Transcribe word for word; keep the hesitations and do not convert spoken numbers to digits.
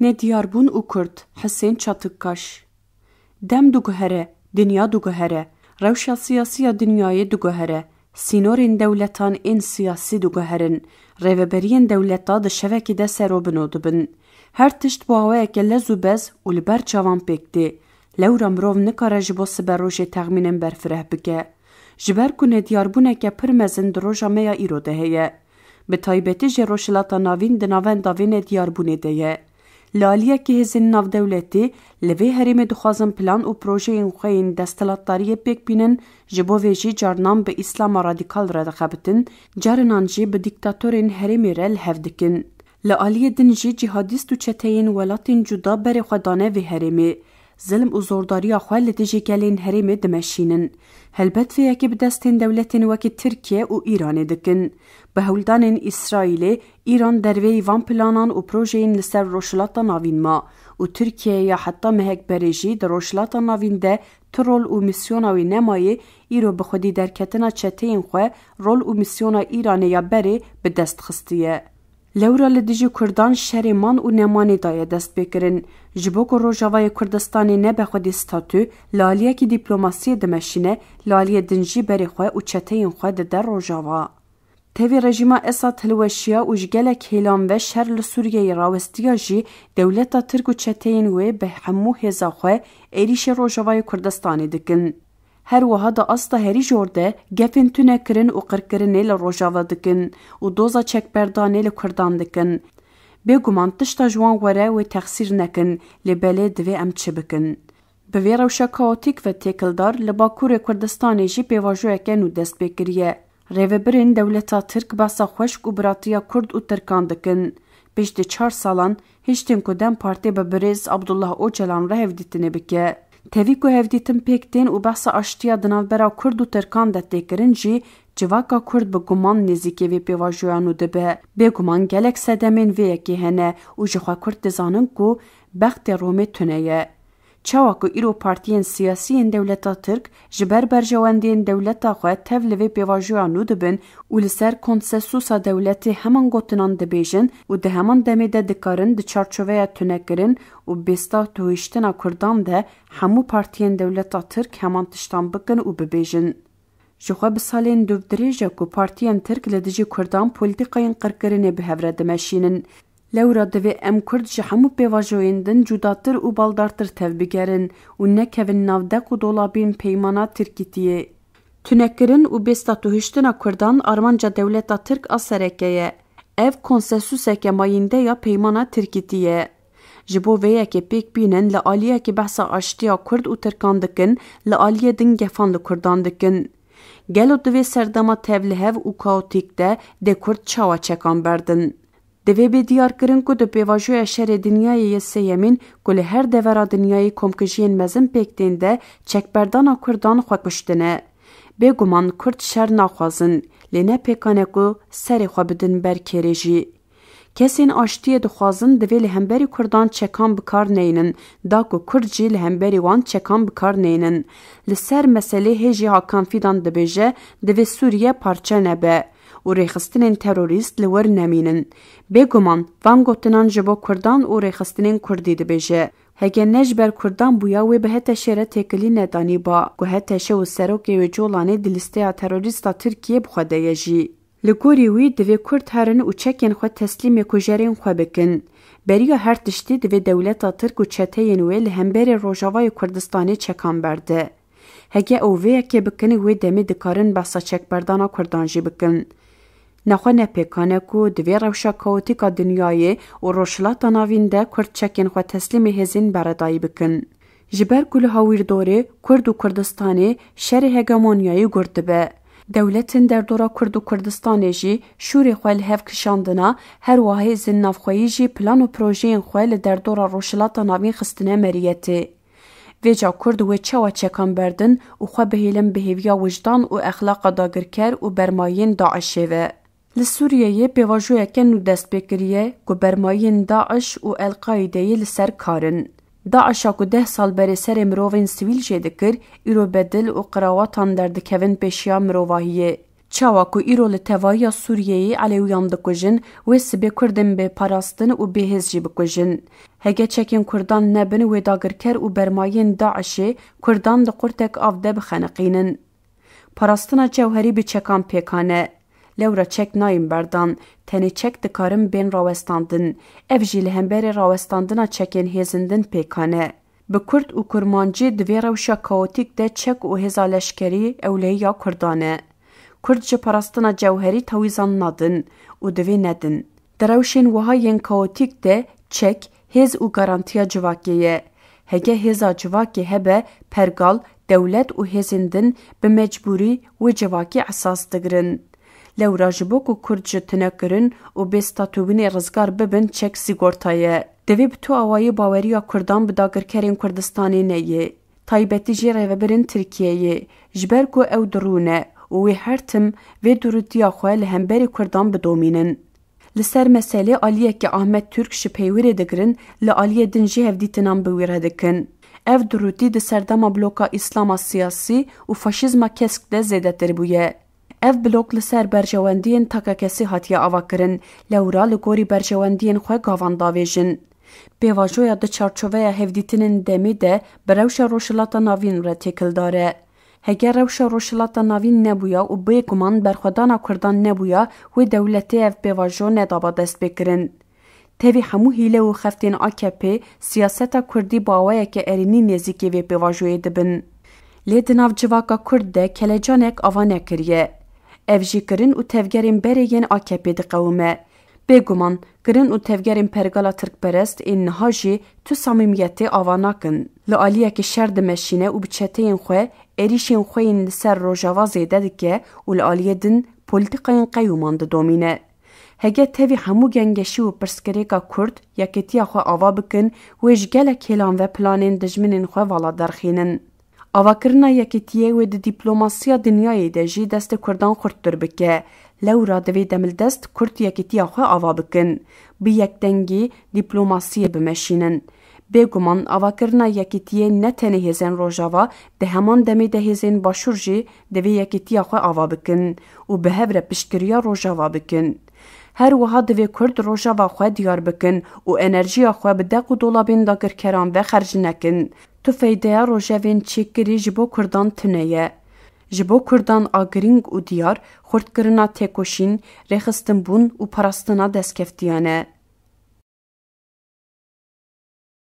Nediyarbûn û Kurd, Hisên Çatikkaş. Dem diguhere, dinya diguhere, rewşa siyasî ya dinyayê diguhere, sînorên dewletan ên siyasî diguherin, rêveberiyên dewleta di şevekê de serobino dibin. Her tişt bi awayeke lez û bez û li ber çavan pêk tê. Lewra mirov nikare ji bo siberojê texmînên berfireh bike. Ji ber ku nediyarbûneke pir mezin di roja me ya îro de heye. Bi taybetî jî Rojhilata Navîn di navenda vê nediyarbûnê de ye. Li aliyekî hêzên navdewletî li vê herêmê dixwazin plan û projeyên xwe yên desthilatdariyê pêk bînin, ji bo vê jî carinan bi Îslama radîkal re dixebitin, carinan jî bi dîktatorên herêmê re li hev dikin. Li aliyê din jî cîhadîst û çeteyên welatên cuda berê xwe dane vê herêmê. Zilm û zordariya xwe li dijî gelên herêmê dimeşînin. Helbet vê yekê bi destên dewletên wekî Tirkiye û Îranê dikin. Bi hewldanên Îsraîlê, Îran derveyî van planan û projeyên li ser Rojhilata Navîn ma û Tirkiye ya heta mehek berê jî di Rojhilata Navîn de tu rol û mîsyona wê nemayê, îro bi xwedî derketina çeteyên xwe, rol û mîsyona Îranê ya berê bi dest xistiye. Lewra li dijî Kurdan şerê man û nemanê daye destpêkirin. Ji bo ku Rojavayê Kurdistanê nebe xwedî statû, li aliyekî dîplomasiyê dimeşîne, li aliyê din jî berê xwe û çeteyên xwe dide Rojava. Tevî rejîma Esad hilweşiya û ji gelek hêlan ve şer li Sûriyeyê rawestiya jî, dewleta Tirk û çeteyên wê bi hemû hêza xwe êrîşê Rojavayê Kurdistanê dikin. Her wiha di asta herî jor de gefên tunekirin û qirkirinê li Rojava dikin û doza çekberdanê li Kurdan dikin. Bêguman tişta ji wan were wê texsîr nekin, lê belê divê em çi bikin? Bi vê rewşa kaotîk ve têkildar li Bakurê Kurdistanê jî pêvajoyeke nû dest pê kiriye. Rêvebirên dewleta Tirk behsa xweşk û biratiya Kurd û Tirkan dikin. Piştî çar salan, hiştin ku DEM Partî bi birêz Abdullah Ocalan re hevdîtinê bike. Tevî ku hevdîtin pêk tên û behsa aştiya di navbera Kurd û Tirkan de tê kirin jî, civaka Kurd bi guman nêzîkê vê pêvajoya nû dibe. Bêguman gelek sedemên vê yekê hene û jixwe Kurd dizanin ku bextê Romê tune ye. Çawa ku îro partiyên siyasî yên dewleta Tirk ji ber berjewendiyên dewleta xwe tev li vê pêvajoya nû dibin û li ser konsensusa dewletê heman gotinan dibêjin û di heman demê de dikarin di çarçoveya tunekirin û bêsta tuhiştina Kurdan de hemû partiyên dewleta Tirk heman tiştan bikin û bibêjin. Jixwe bi salên dûvdirêj e ku partiyên Tirk li dijî Kurdan polîtîkayên qirkirinê bi hev re dimeşînin. Lewra divê em Kurd ji hemû pêvajoyên din cudatir û baldartir tevbigerin û nekevin nav deq û dolabên peymana Tirkîtiyê. Tunekirin û bêstatuhiştina Kurdan armanca dewleta Tirk a sereke ye. Ev konsensuseke mayînde ya peymana Tirkîtî ye. Ji bo vê yekê pêk bînin, li aliyekî behsa aştiya Kurd û Tirkan dikin, li aliyê din gefan li Kurdan dikin. Gelo di vê serdema tevlihev û kaotîk de dê Kurd çawa çekan berdin? Divê bê diyarkirin ku di pêvajoya şerê dinyayê yê sêyemîn ku li her devera dinyayê komkujiyên mezin pêk tên de çekberdana Kurdan xwe kuştine. Bêguman Kurd şer naxwazin, lê ne pêkan e ku serê xwe bidin ber kêrê jî. Kesên aştiyê dixwazin divê li hemberî Kurdan çekan bi kar neynin, da ku Kurd jî li hemberî wan çekan bi kar neynin. Li ser meselê hê jî Hakan Fîdan dibêje, divê Sûriye parçe nebe û rêxistinên terorîst li wir nemînin. Bêguman, van gotinan ji bo Kurdan û rêxistinên Kurdî dibêje. Heke ne ji ber Kurdan bûya wê bi HTŞ'ê re têkilî nedanîba ku HTŞ û serokê wê Colanê di lîsteya terorîsta Tirkiyê bi xwe de ye jî. Li gorî wî divê Kurd herin û çekên xwe teslîmê kujerên xwe bikin. Beriya her tiştî divê dewleta Tirk û çeteyên wê li hemberî Rojavayê Kurdistanê çekan berde. Heke ew vê yekê bikin, wê demê dikarin behsa çekberdana Kurdan jî bikin. Nexwe ne pêkan e ku di vê rewşa kaotîka dinyayê û Rojhilata Navîn de Kurd çekên xwe teslîmê hêzên beredayî bikin. Ji ber ku li Hawîrdorê, Kurd û Kurdistanê şerê hegemonyayî gur dibe. Dewletên derdora Kurd û Kurdistanê jî şûrê xwe li hev kişandina, her wiha hêzên navxweyî jî plan û projeyên xwe li derdora Rojhilata Navîn xistine meriyetê. Vêca Kurd wê çawa çekan berdin û xwe bihêlin bi hêviya wijdan û exlaqa dagirker û bermayiyên DAIŞ'ê ve? Li Sûriyeyê pêvajoyeke nû dest pê kiriye ku bermayiyên DAIŞ û El-Qaîdeyê li ser kar in. DAIŞ'a ku deh sal berê serê mirovên sivîl jê dikir, îro bedil û qirawatan derdikevin pêşiya mirovahiyê. Çawa ku îro li tevahiya Sûriyeyê Elewiyan dikujin, wê sibê Kurdên bê parastin û bêhêz jî bikujin. Hege çekên Kurdan nebin, wê dagirker û bermayên DAIŞê Kurdan di qurtek av de bixeniqînin. Parastina cewherî bi çekan pêkan e. Lewra çek nayên berdan, tenê çek dikarin bên rawestandin. Ev jî li hemberî rawestandina çekên hêzin din pêkan e. Bi Kurd û Kurmancî di vê rewşa kaotîk de çek û hêza leşkerî ewlehiya Kurdan e. Kurd ji parastina cewherî tawîzan nadin û divê nedin. Di rewşên wiha yên kaotîk de çek, hêz û garantiya civakê ye. Hege hêza civakê hebe, pergal, dewlet û hêzên din bi mecbûrî wê civakê esas digirin. Lewra ji bo ku Kurd ji tunekirin û bê statûbûnê rizgar bibin çek sîgorta ye. Divê bi tu awayî baweriya Kurdan bi dagirkerên Kurdistanê neyê. Taybetî jî rêvebirên Tirkiyeyê. Ji ber ku ew dirûne û wê her tim vê dirûtiya xwe li hemberî Kurdan bidomînin. Li ser meselê aliyekî Ahmet Türk ji peywirê digirin, li aliyê din jî hevdîtinan bi wî re dikin. Ev dirûtî di serdema bloka Îslama siyasî û faşîzma kesk de zêdetir bûye. Ev blok li ser berjewendiyên takekesî hatiye avakirin, lewra li gorî berjewendiyên xwe gavan davêjin. Pêvajoya di çarçoveya hevdîtinên demê de bi rewşa Rojhilata Navîn re têkildar e. Heger rewşa Rojhilata Navîn nebûya û bêguman berxwedana Kurdan nebûya, wê dewletê ev pêvajo nedaba destpêkirin. Tevî hemû hîle û xeftên A K P, siyaseta Kurdî bi awayeke erênî nêzîkê vê pêvajoyê dibin. Lê di nav civaka Kurd de kelecanek ava nekiriye. Ev jî kirin û tevgerên berê yên A K P diqewime. Bêguman, kirin û tevgerên pergala tirkperest ên niha jî tu samîmiyetê ava nakin. Li aliyekî şer dimeşîne û bi çeteyên xwe êrîşên xwe yên li ser Rojava zêde dike û li aliyê din polîtîkayên qeyûman didomîne. Hege tevî hemû gengeşî û pirsgirêka Kurd yekîtiya xwe ava bikin, wê ji gelek hêlan ve planên dijminên xwe vala derxînin. Avakirina yekîtiyê wê di dîplomasiya dinyayê de jî destê Kurdan xurttir bike. Lewra divê demildest Kurd yekîtiya xwe ava bikin. Bi yekdengî dîplomasiyê bimeşînin. Bêguman avakirina yekîtiyê ne tenê hêzên Rojava, di heman demê de hêzên Başûr jî divê yekîtiya xwe ava bikin û bi hev re piştgiriya Rojava bikin. Her wiha divê Kurd Rojava xwe diyar bikin û enerjiya xwe bi deq û dolabên dagirkeran ve xerc nekin. Tu feydeya rojevên çêkirî ji bo Kurdan tune ye. Ji bo Kurdan a girîng û diyar, xurtkirina têkoşîn, rêxistinbûn û parastina destkeftiyan e.